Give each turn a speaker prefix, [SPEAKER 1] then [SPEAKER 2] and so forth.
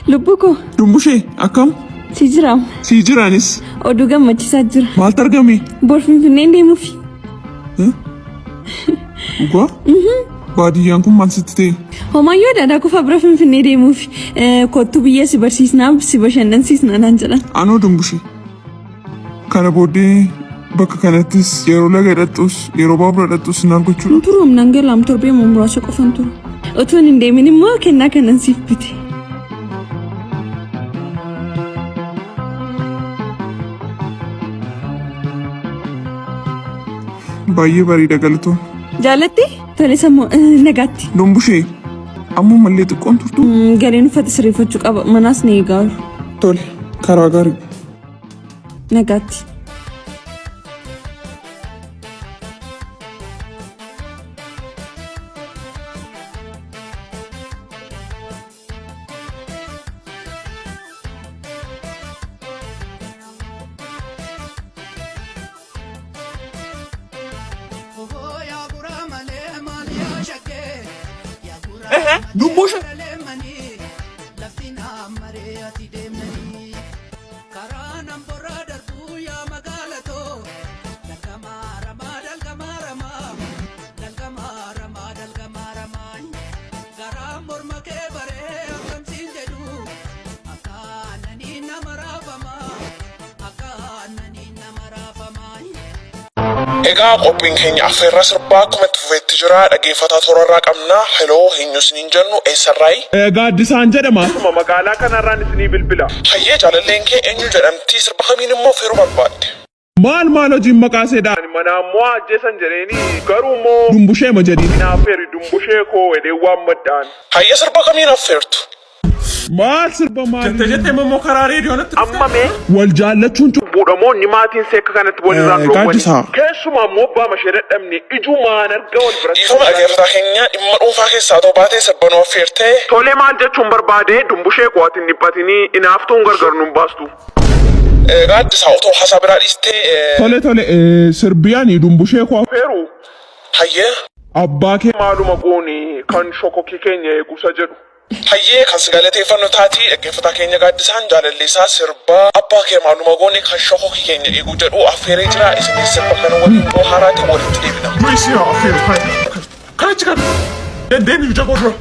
[SPEAKER 1] Lubbuu koo
[SPEAKER 2] Dumbushee akkam?
[SPEAKER 1] si jiraam.
[SPEAKER 2] Sii jiraanis
[SPEAKER 1] Oduu gammachiisaa jira.
[SPEAKER 2] maaltu argame?
[SPEAKER 1] Bor Finfinneen deemuufi.
[SPEAKER 2] Dhugaa? Baadiyyaan kun maal sitti ta'e?
[SPEAKER 1] Homaayyoo daadaa kufa bira Finfinnee deemuufi. Kottu biyya si barsiisnaa si bashannansiisnaa naan jedhan.
[SPEAKER 2] Anoo Dumbushee. Kana booddee bakka kanattis yeroo laga hidhattus yeroo baabura hidhattus hin argachuudha.
[SPEAKER 1] Hin turuum nan galaam torbee muraasa qofan turu. Otoon hin deemin immoo kennaa kanan siif bite.
[SPEAKER 2] Baay'ee bareeda galatoo.
[SPEAKER 1] Jaalatte tole sammuu nagaatti.
[SPEAKER 2] Dumbushee ammumallee xiqqoon turtu.
[SPEAKER 1] Gareen uffata sirreeffachuu qaba manaas ni eegaaru.
[SPEAKER 2] Tole karaa gaarii.
[SPEAKER 1] Nagaatti.
[SPEAKER 2] Dumbushee.
[SPEAKER 3] Egaa qophiin keenya affeerraa sirbaa akkuma itti fufeetti jira. Dhaggeeffataa toorarraa qabna. Heloo eenyu isiniin jennu eessarraayi?
[SPEAKER 2] Gaaddisaan jedhama.
[SPEAKER 4] Magaalaa kanarraan isinii bilbila.
[SPEAKER 3] Hayyee jaalalleen kee eenyu jedhamti sirba kamiin immoo affeeruu barbaadde?
[SPEAKER 2] Maal maal hojiin maqaa seedha?
[SPEAKER 4] Ani mana ammoo ajjeesan jedheeni garuu immoo
[SPEAKER 2] Dumbushee ma jedhiin.
[SPEAKER 4] Naafeeri dumbushee koo edee waan maddaan.
[SPEAKER 3] Hayyee sirba kamiin affeertu?
[SPEAKER 2] Maal sirba maal?
[SPEAKER 5] Jette jette immoo karaa reediyoo natti dhufte.
[SPEAKER 4] Amma mee
[SPEAKER 2] Wal jaallachuun
[SPEAKER 4] buudhamoonni maatiin seekka kanatti walirraan dhoowwani.
[SPEAKER 2] Gaaddisaa.
[SPEAKER 4] Keessumaa immoo abbaa mashee dadhabne ijumaan arga wal biratti.
[SPEAKER 3] Dhiifama dhaggeeffataa keenya dhimma dhuunfaa keessaa ta'uu baatee sirba nu affeertee.
[SPEAKER 4] Tolee maal jechuun barbaade dumbushee koo ati hin dhiphatinii inaaftuun gargar nun baastu.
[SPEAKER 3] Gaaddisaa otoo haasaa biraa dhiistee.
[SPEAKER 2] Tole tole sirbiyaan dumbushee koo
[SPEAKER 4] Affeeru
[SPEAKER 3] Hayyee.
[SPEAKER 2] abbaa kee
[SPEAKER 4] maaluma goone kan shokokii keenya eegusa jedhu.
[SPEAKER 3] Hayyee kan si galateeffannu taatii dhaggeeffataa keenya Gaaddisaan jaalalleessaa sirba abbaa kee maaluma goone kan shokokii keenya eeguu jedhu affeeree jira. Isinis sirba kana waliin bohaaraati walitti deebina.
[SPEAKER 5] Du'isi haa affeeru kanachi kan deemi ija koo dura.